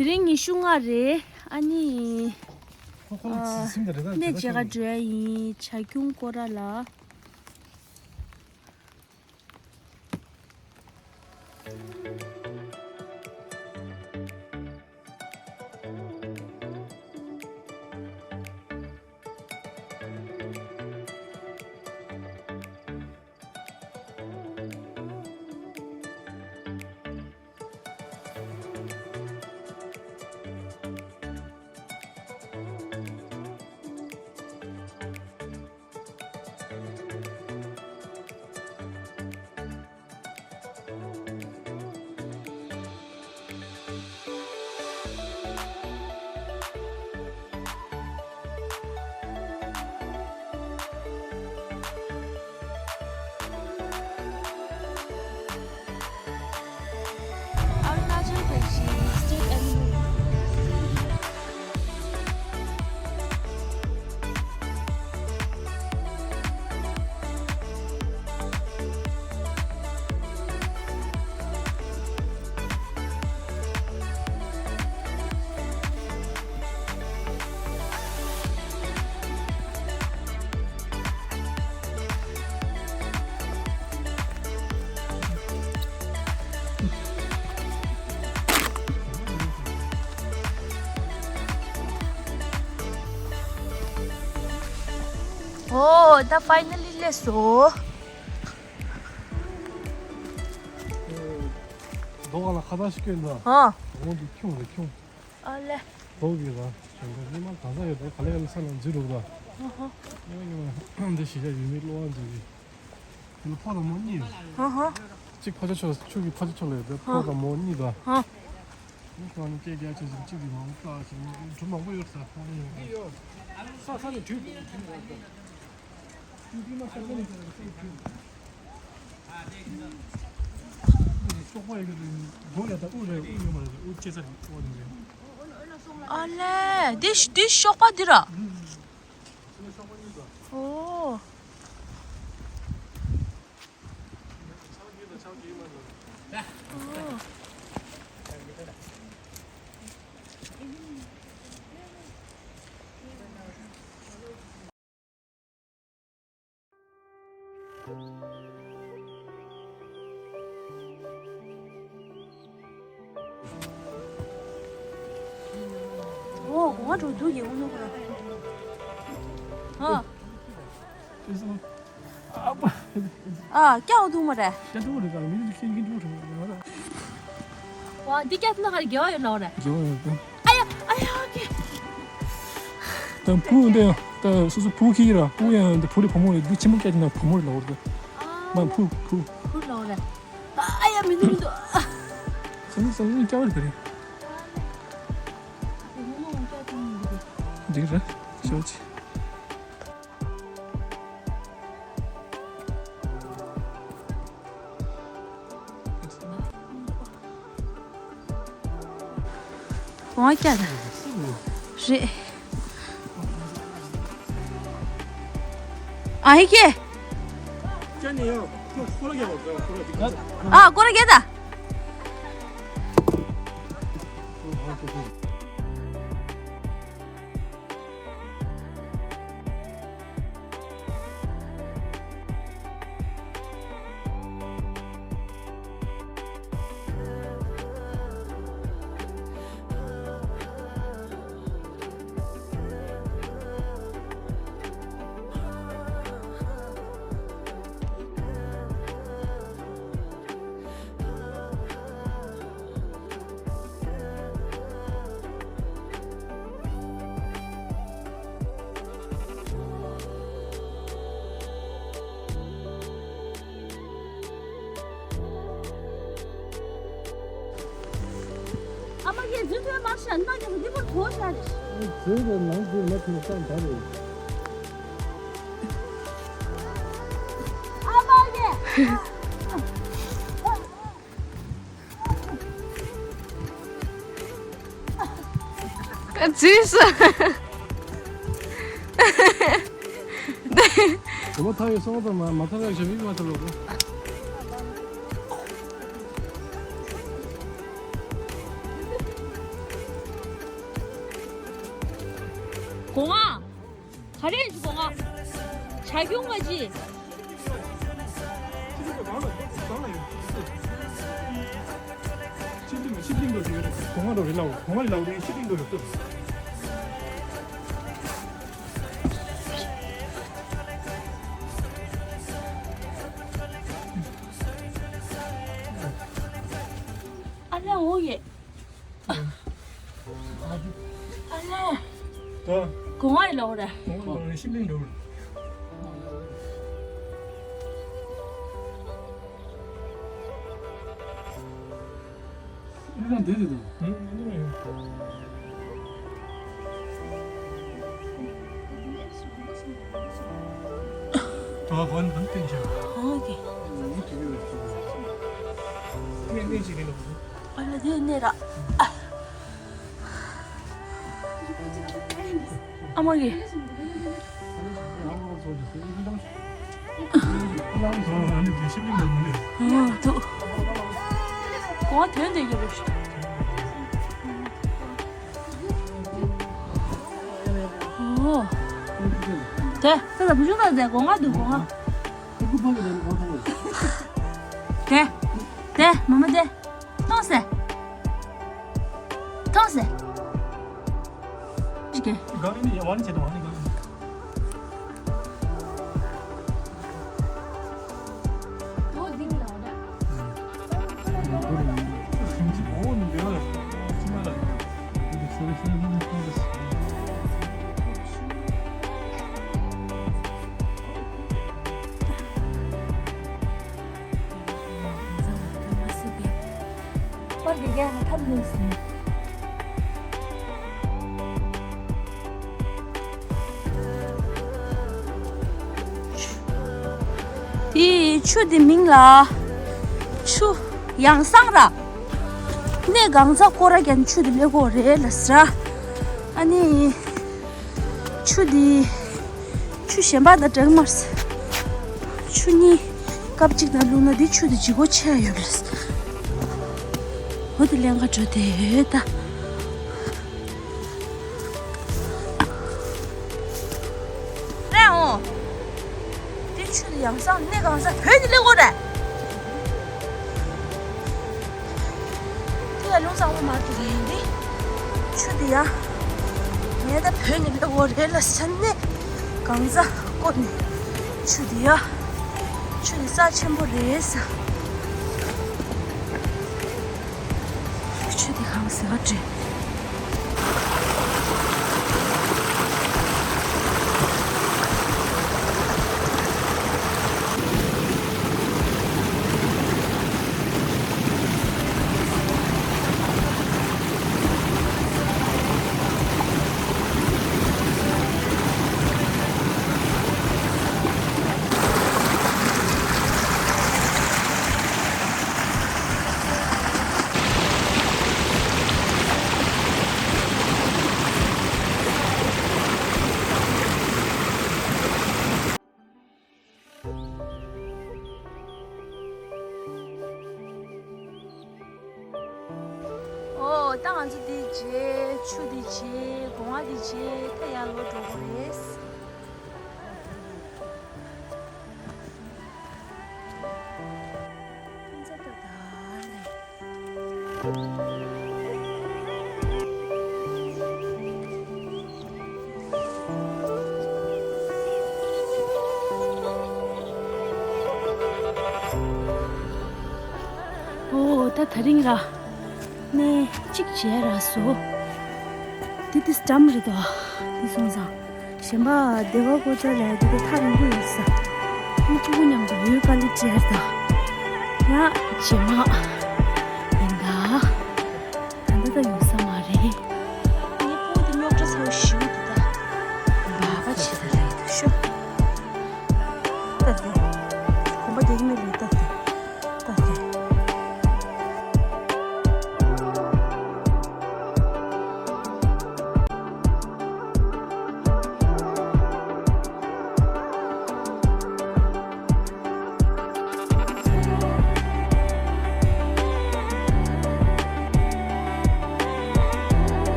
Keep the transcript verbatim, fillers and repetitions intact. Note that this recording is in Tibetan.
དེ་རིང་ཉི་ཤུ་ལྔ་རེད། ཨ་ནི། ཁོ་ཁོ་ལ་ཨ། ཚིག་ཟིན་པ་རེད་ད། གནས་མཇལ་ག་འགྲོ་ཡ་ཡིན། བྱ་ཁྱུང་སྐོར་ར་ལ། Arunachal Pradesh State Animal ཨོ། ད་ཕའི་ནལ་ལི་སླེབས་སོང་། རྡོ་ག་ལ་ཁ་བཏགས་ཤིག་བསྐྱོན་ད། ཨ། འོང་དུ་ཁྱུང་རེད་ཁྱུང་། ཨ་ལེ། རྡོ་གི་ར། ཉི་མ་གང་ས་ཡོད་ད་ག་ལེ་ག་ལེ་ས་ལ་འཛུལ་འགྲོ་གི་ར། ཨ་ཧ། ཉི་མ་ཉི་མ་འདི་ཞིག་ཡ་ཡུལ་མི་གློ་བ་འཛུལ་གི། དེ་ལ་ཕོ་དང་མོ་གཉིས་ཡོད། ཧ་ཧ། གཅིག་ཕ་ཆ་ཕྱོགས་ཆུ་གི་ཕ་ཆ་ཕྱོགས་ལ་ཡོད་པའི་ཕོ་དང་མོ་གཉིས་དང་། ཧ། ཁོ་ནི་སྐད་རྒྱག་ཆེ་ཞིང་གཅིག་གིས་མང་པོ་བཀག་ཅིང་གྲུ་མང་པོ་ཡོད་ས་ཁོ་ནི་ཡོད། ས་ས་ནས་དུས་དུས་མ་ཤར་ས་ནས་དུས་དུས། ཤོག་པ་ཡོད་གི་རེད། མགོ་ལ་ད་དབུ་རེད། དབུ་ཡོད་མ་རེད། དབུ་ལྕེ་ས་རེད། དབུ་རེད། ཨ་ལེ། འདི་འདི་ཤོག་པ་འདི་ར། ཨོ། ཨོ། གོང་བ་འགྲོ་འདུག་ཡེ་འུ་ནུ་གུ་ར། ཨ། ཨ། སྐྱག་འདུག་མ་རེད། སྐྱག་འདུག་རེད་ག་མི་འདུག་ཤེས་ཀྱི་འདུག་རེད་ག་ལ། ཝ། འདི་སྐྱག་ཐུག་ན་ག་རེ་དགེ་བ་ཡོད་ལ་བ་རེད། དགེ་བ་ཡོད་ག་ཨ་ཡ་ཨ་ཡ་ཨ་ཀེ། ད་བུ་འདི་ཡང་ད་སོ་སོ་བུ་ཁྱེར་ར། བུ་ཡང་འདི་བུ་རེད་བུ་མོ་རེད། འདི་ཆེན་མོ་སྐྱག་ཐུག་ན་བུ་མོ་རེད་ལ་བ་རེད། མ་བུ་བུ། བུ་ལ་བ་རེད། ཨ་ཡ་མི་འདུག་མི་འདུག་སང་སང་སྐྱག་རེད་ག་རེད། འདི་ར་ཤོག་ཅིག་གོང་བ་སྐྱག་ད། རེད། ཨ་ཧི་ཀེ། ཨ་སྐོར་ར་རྒྱག་ད། ཨ་མ་གིས་རྫུན་ཐོན་མ་ཤ་ན་ནི་འདི་པར་གོ་ཤ་རེད། རྫུན་རེད་ནང་རྫུན་མ་ཐོན་ཙང་ད་རེད། ཨ་མ་གིས། ཨ་ཙི་ས། དེ་མོ་ཐག་ཡོད་སོང་ཙང་མ་མ་ཐག་ཡག་ཞབས་ཡིག་མ་ཐག་ལོག་གོ། སྒོ་ང་། ག་རེ་ཡིན་སྒོ་ང་། བྱ་ཁྱུང་ང་ཅི། ཆིབས་སྒྲིང་ཆིབས་སྒྲིང་དུ་ཡོད་རེད། སྒོ་ང་རོ་རེ་ལའོ། སྒོ་ང་རེ་ལའོ་རེ་ཆིབས་སྒྲིང་དུ་ཡོད་ཏོ། ཨ་ལས་འོ་ཡེ། ཨ་ལས། ད། སྒོ་ང་ཡི་ལོག་ར། སྒོ་ང་ལོག་ར་ཤིང་ལིང་འགྲོ། ཨ་ལས་འདི་འདི་འདི། ཨ་ལས། ད་གོན་དང་བསྟན་ཆེ། ཨོ་ཀེ། ངས་གནས་ཅིག་རེད་ལ། ཨ་ལ་དེ་གནས་ར། ཨ་མ་གི། ཨ་ལ་དེ་ཤི་ལིང་ལ་མི་ལས། ཨོ་ཐུ། གོང་དོན་དེ་ཡོད་རེད། ཨོ། དེ། ད་ལྟ་བུ་ཆུང་ད་དེ་སྒོ་ང་འདུག་སྒོ་ང་། དེ། དེ་མ་མ་དེ། ཐོངས་སེ། ཐོངས་སེ། ཅི་གེ། གང་ཡིན་ཡ་བ་ནི་བྱེད་དང་བ་ནི་གང་ཡིན། པར་དེ་ག་ཐབས་ལུགས་ཟིན། དེ་ཆུ་དེ་མིང་ལ་ཆུ་ཡང་སང་ར། གནས་གང་ཚ་སྐོར་ར་ཀྱང་ཆུ་དེ་ལེ་གོ་རེད་ལ་ཟེར། ཨ་ནི་ཆུ་དེ་ཆུ་གཞན་པ་དང་འདྲ་གི་མ་རེད། ཆུ་གཉིས་སྐབས་གཅིག་ན་བླུགས་ན་དེ་ཆུ་དེ་ལྗིད་ཁོག་ཆེ་ཡོད་རེད། འོ་དེ་ལེན་ག་འགྲོ་དེ་ཡོད་ད། རེད་འོ། དེ་ཆུ་དེ་ཡང་སང་གནས་གང་ས་བོད་ནས་སླེབས་གོ་རེད། དེ་ཡང་ལུང་བཟང་པོ་མ་གཏོགས་ཡིན་ཏེ། ཆུ་དེ་ཡང་ངས་ད་བོད་ནས་སླེབས་གོ་རེད་ལ་ས་གནས་གང་ས་བསྐོར་ནས་ཆུ་དེ་ཡང་ཆུ་དེ་རྩ་ཆེན་པོ་རེད་ས། ཆུ་དེ་གང་ཟེར་བ་དྲན། ཨོ། ད་ང་ཚོ་འདི་བརྗེད། ཆུ་འདི་བརྗེད། སྒོ་ང་འདི་བརྗེད། ད་ཡར་ལོག་འགྲོ་དགོས་རེད། ཨོ། ད་དེ་རིང་ར་གནས་གཅིག་བྱས་ར་སོ། འདི་འདི་འགྲམ་རེད་དོ། འདི་སོང་ཙང་། གཞན་པ་སྡེ་བ་ཀོ་ཅ་ལ་འདི་ག་ཐག་རིང་པོ་ཡོད་ས། ཁོང་ཕྲུ་གུ་མཉམ་དུ་ཡོད་པ་ལི་བྲལ་ད། ཡ་རྗེས་མ་ཡིན་ད། ད་ལྟ་ད་ཡོད་ས།